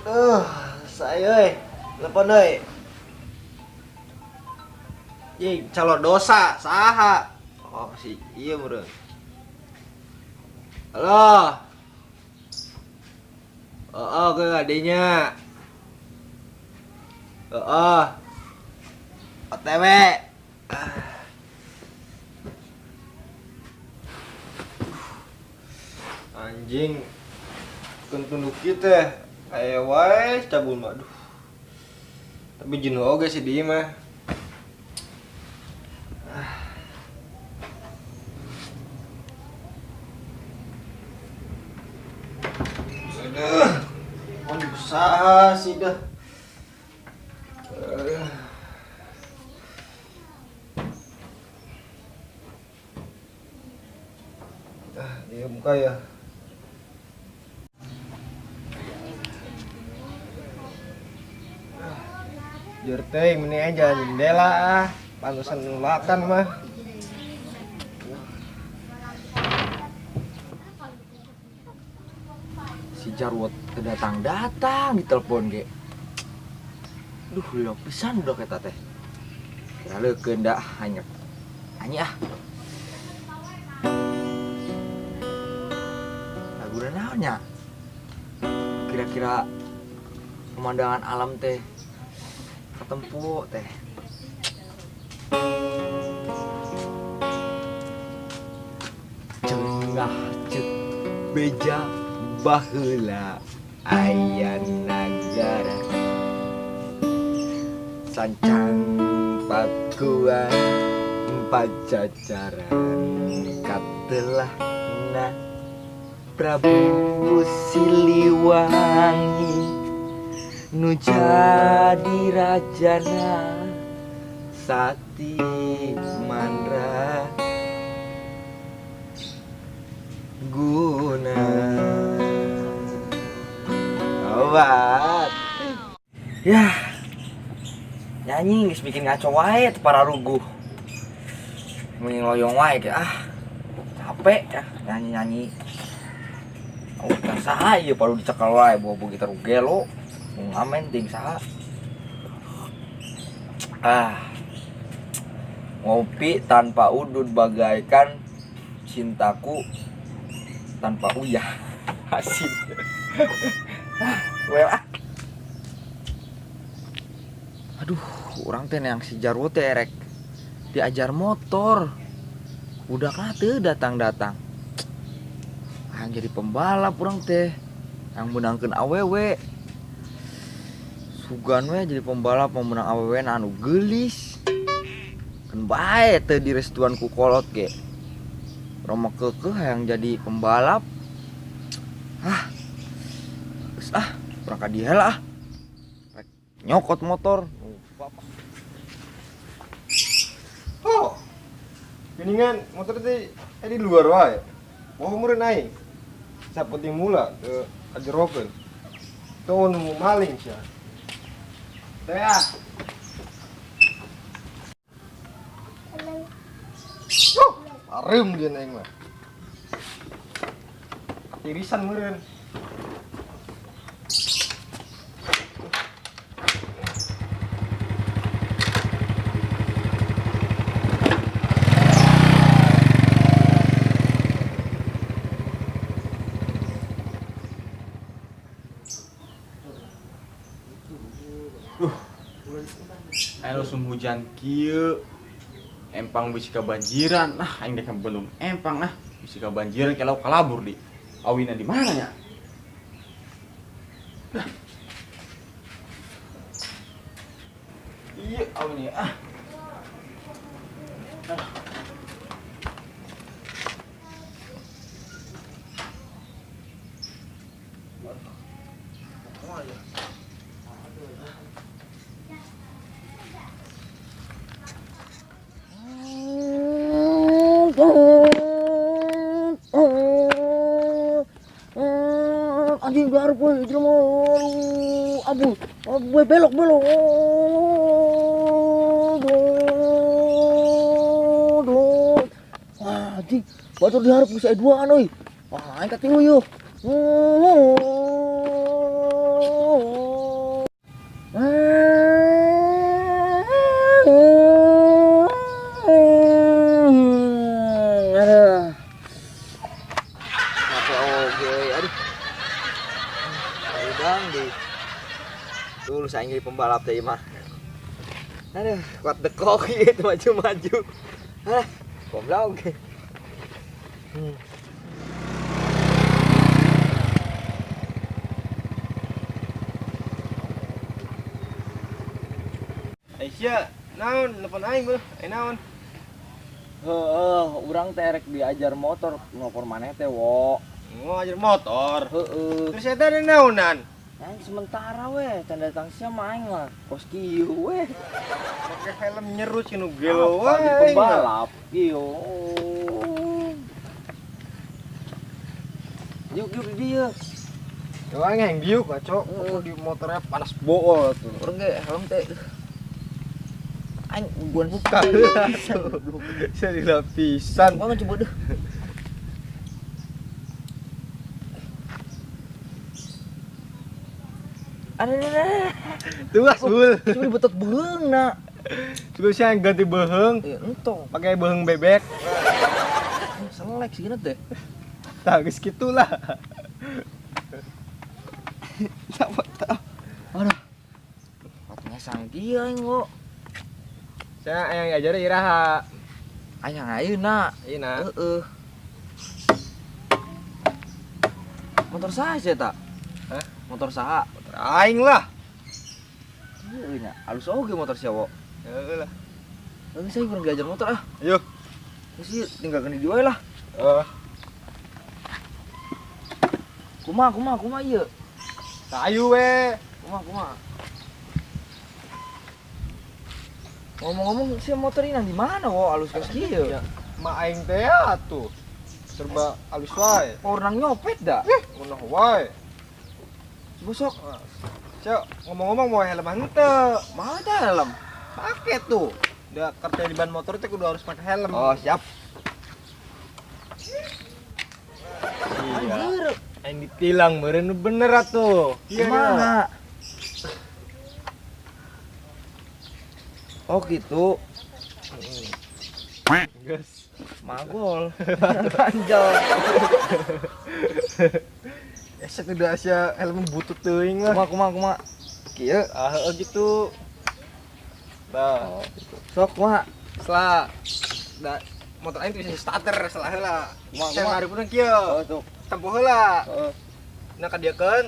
Aduh, saya euy. Telepon euy. Ih, calon dosa saha? Oh, si iya meureun. Halo. Oh, ke adenya. Oh. OTW. Anjing. Keun kieu teh. Aya wae cabul mah. Aduh. Tapi jenuh oge sih di mah. Aduh. Mau usaha sih dah. Ah, dia buka ya. Jur teh mending aja jendela ah. Pantesan nulakan mah. Si Jarwo datang-datang ditelepon ge. Duh, lila pisan budak eta teh. Kira leukeun da hanya. Nyanyi ah. Laguna naon nya? Kira-kira pemandangan alam teh ketempu teh. Cengah cek beja baheula aya nagara sancang pakuan pajajaran katelahna Prabu Siliwangi nu jadi rajana Sati Mandra Guna. Obat. Ya. Nyanyi geus bikin ngaco wae teu pararuguh. Mending loyong wae ge ah. Capek ya nyanyi-nyanyi. Oh, tah saha ieu palu dicekal wae bawa gitar gelo. Ngamen ting saha. Ah. Ngopi tanpa udut bagaikan cintaku tanpa uyah. Asin. Ah, well ah. Aduh, urang teh yang si Jarwo teh erek diajar motor. Udah teu datang-datang. Hayang jadi pembalap urang teh. Yang meunangkeun awewe. Sugan we jadi pembalap mau menang awewe na anu geulis. Keun bae teu direstuan ku kolot ge. Urang mah keukeuh hayang jadi pembalap. Ah. Geus ah, urang ka dieu lah ah. Rek nyokot motor. Oh. Geningan motor teh di luar wae. Moho meureun aing. Sapenting mula ke ajerokeun. Tuh nu maling sia. Teh ah. Huh, pareum dia aing mah. Tirisan meureun. Ayo langsung hujan kieu. Empang bisi kabanjiran. Nah, aing dek belum empang nah. Bisi kabanjiran kalau kalabur di. Awina di mana nya? Dah. Iya, awina ah. Ah. Anjing baru pun jelema abu abu belok belok wah anjing batur diharap bisa duaan euy wah aing katilu yeuh Aduh. Capek oge, aduh. Udang di. Dulu saya jadi pembalap teh mah. Aduh, kuat dekok gitu maju-maju. Ah, goblok. Aisyah, naon nelpon aing beuh, ai naon? Heeh, urang teh rek diajar motor nelpon maneh teh, wo. Mau ajar motor. Heeh. Terus eta ada naonan? Aing sementara weh, tanda datang sia mah aing mah kos kieu weh. Pakai helm nyerut nu gelo Apa wae. jadi pembalap kieu. Yuk yuk di dieu. Ya aing yang diuk ngaco, pokok di motornya panas bool tuh. Urang ge helm teh. Aing guan Buka. Saya dilapisan. Gua coba deh. Ada. Tuh asul. Coba dibetot beheung na. Coba sih yang ganti beheung. Iya, entong. Pakai beheung bebek. Selek sih gini teh. Tah geus kitulah. Siapa tahu. Aduh. Katanya sang dia aing wo. Saya yang diajar iraha. Ayang ayeuna. Ayeuna. Heeh. Motor saha sih eta? Hah? Motor saha? Motor aing lah. Heueuh nya, alus oge motor sia wo. Heeh lah. Heeh, saya kurang diajar motor ah. Ayo. Geus ieu tinggalkeun di dieu wae lah. Heeh. Kumaha kumaha kumaha ieu? Tayu we. Kumaha kumaha. Ngomong-ngomong si motor ini di mana wo alus geus kieu? Ya, ma aing teh atuh. Serba alus wae. Orang nyopet da. Ngeunah wae. Bosok. Cok, ngomong-ngomong mau helm henteu. Mau teh helm? Pakai tuh. Udah kerja di ban motor teh kudu harus pakai helm. Oh, siap. Iya. Aing ditilang meureun bener atuh. Kumaha? Oh gitu. Geus. Magol. Ganjel. Ya udah sia helm butut teuing lah. Kumaha kumaha kumaha. Kieu. Ah heueuh gitu. Tah. Oh, gitu. Sok kumaha? Setelah da motor aing tuh bisa starter setelah heula. Kumaha Saya kumaha? ngarepna kieu. Oh, tuh. Tempo heula. Heeh. Nah kadieukeun,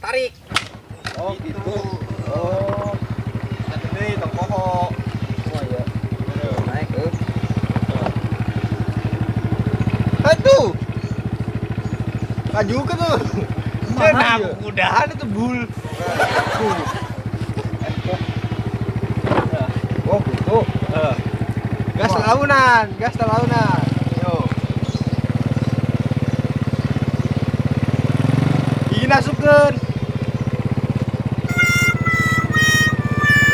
tarik. Oh, gitu. Oh. Satu deui tong poho. Oh iya. Naik euy. Aduh. Maju ke tuh. Kumaha Nah, ieu? udahan itu bul. Oh, gitu. Gas launan, gas launan. Yo. Gigi masukkeun.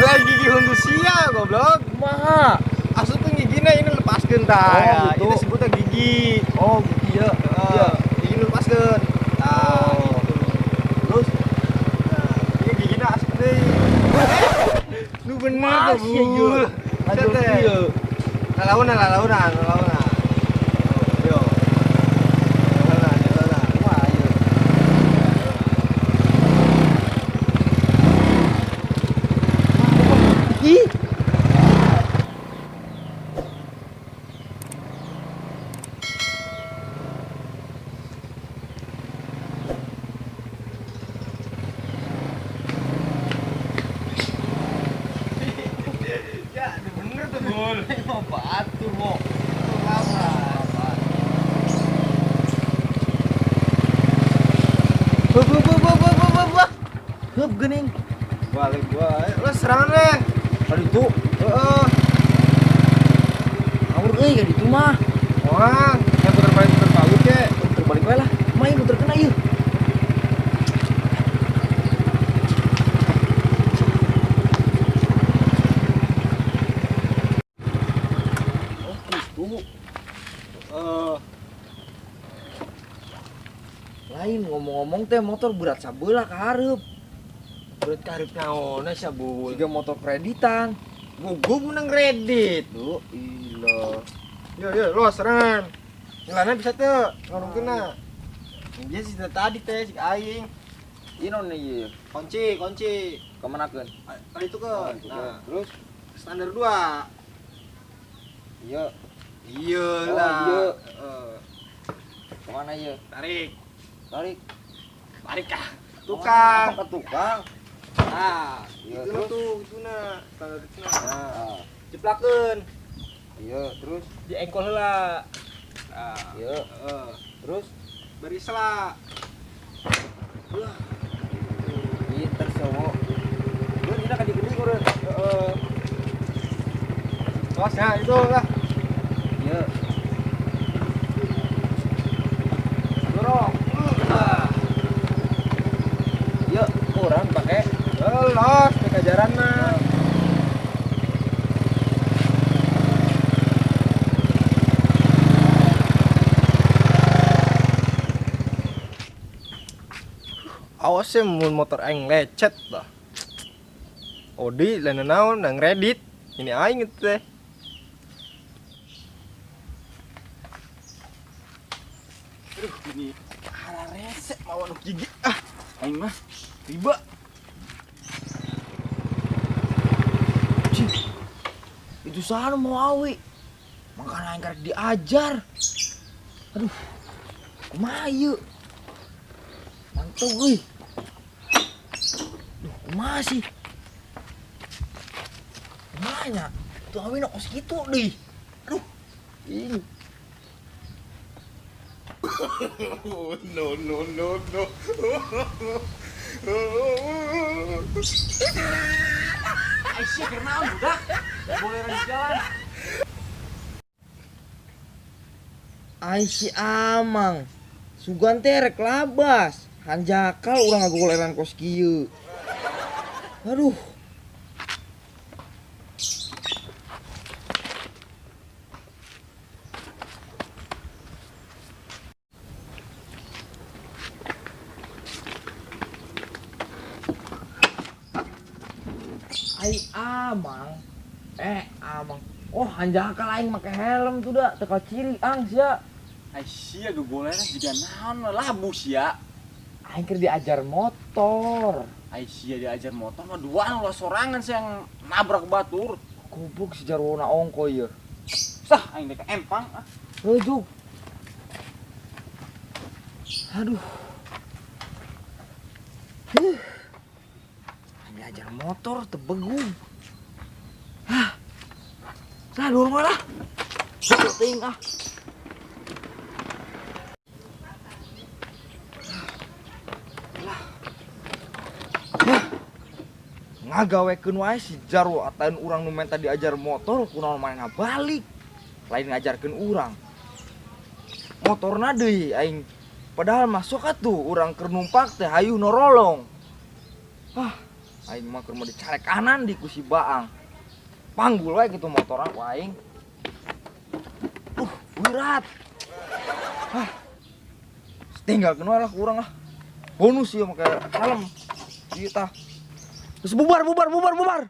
Lah gigi hundu sia goblok. Kumaha? Asupkeun gigina ini lepaskeun tah. Oh, Ya. gitu. Ini sebutnya gigi. Oh, gitu ya. Iya, gigi lepaskeun. Tah, Oh. gitu. Terus Nah, ini gigina asup deui. Nu bener tuh, Masih, ieu. Bul. Lanjut Teh. ieu. Lalaunan, lalaunan, lalaunan. Yo. Lalaunan, lalaunan. Kumaha ieu? Ih. Ya, ini bener tuh, Bul. Mau batu, mo. Buh, buh, buh, buh, buh, buh, buh. Hup geuning. Balik gua. Lu serangan weh. Kali itu, Heeh. ngawur euy ka ditu mah. Wah, yang puter balik ke. Puter balik wae lah. Main puter kena ieu. Oh, gitu. Heeh. Lain ngomong-ngomong teh motor berat sabelah ka hareup. Berat ka hareup naonna sia bul. Siga motor kreditan. Gugup menang kredit. Duh, ilah. Yo yo los ran. Nyelana bisa teu ngorongkeunna. Biasa sih tadi teh si aing. Ieu naon ieu? Kunci, kunci. Kemanakeun? Tadi itu ke. Oh, itu ke. Nah, terus standar 2. Iya. Iya oh, lah. Iya. Heeh. Kemana ieu? Tarik. Tarik. Tarik ah. Tukang. Ke tukang. Nah, iya, itu terus? Tuh, itu nah, standar itu nah. Nah. Jeplakeun. Iya, terus diengkol heula. Nah, iya. Heeh. Terus bari selak. Wah. Pinter cowok. Lu ini kan digede urang. Heeh. Tos ya itu lah. Iya. Dorong. Iya, urang pake. Los, dikajaran mah. Awas sih mun motor aing lecet lah. Odi lain naon nang kredit. Ini aing itu teh. Aduh, ini arah resek mawa nu gigi ah. Aing mah riba. Cih, itu sana mau awi. Makana aing karek diajar. Aduh. Kumaha ieu? Mantap euy. Duh, kumaha sih? Kumaha nya? Tuh awi na kos kitu deui. Aduh. Ini. Oh, no no no no. Aisyah kenaon budak? Boleh jalan. Ai si Amang. Sugan teh rek labas. Hanjakal urang ngagogoleran kos kieu. Aduh. Ai Amang. Amang. Oh, hanjakal aing make helm tuh dah, teu kaciri ang sia. Ai sia gogoleran jiga naon labu sia. Aing keur diajar motor. Ai sia diajar motor mah duaan ulah sorangan sia yang nabrak batur. Goblok si jarwona ongko ieu. Sah aing dek empang ah. Leujuk. Aduh. Huh. Aing diajar motor teu begung. Hah. Lah dorong lah. Teuing ah. Ngagawekeun wae si Jarwo ataun urang nu menta diajar motor kunaon manehna balik. Lain ngajarkeun urang. Motorna deui aing padahal masuk atuh urang keur numpak teh hayu norolong. Hah, aing mah keur mau dicarek kanan di ku si Baang. Panggul wae kitu motorna ku aing. Berat. Hah. Tinggalkeun wae lah ku urang lah. Bonus ieu make helm. Ieu tah. Terus bubar, bubar, bubar, bubar.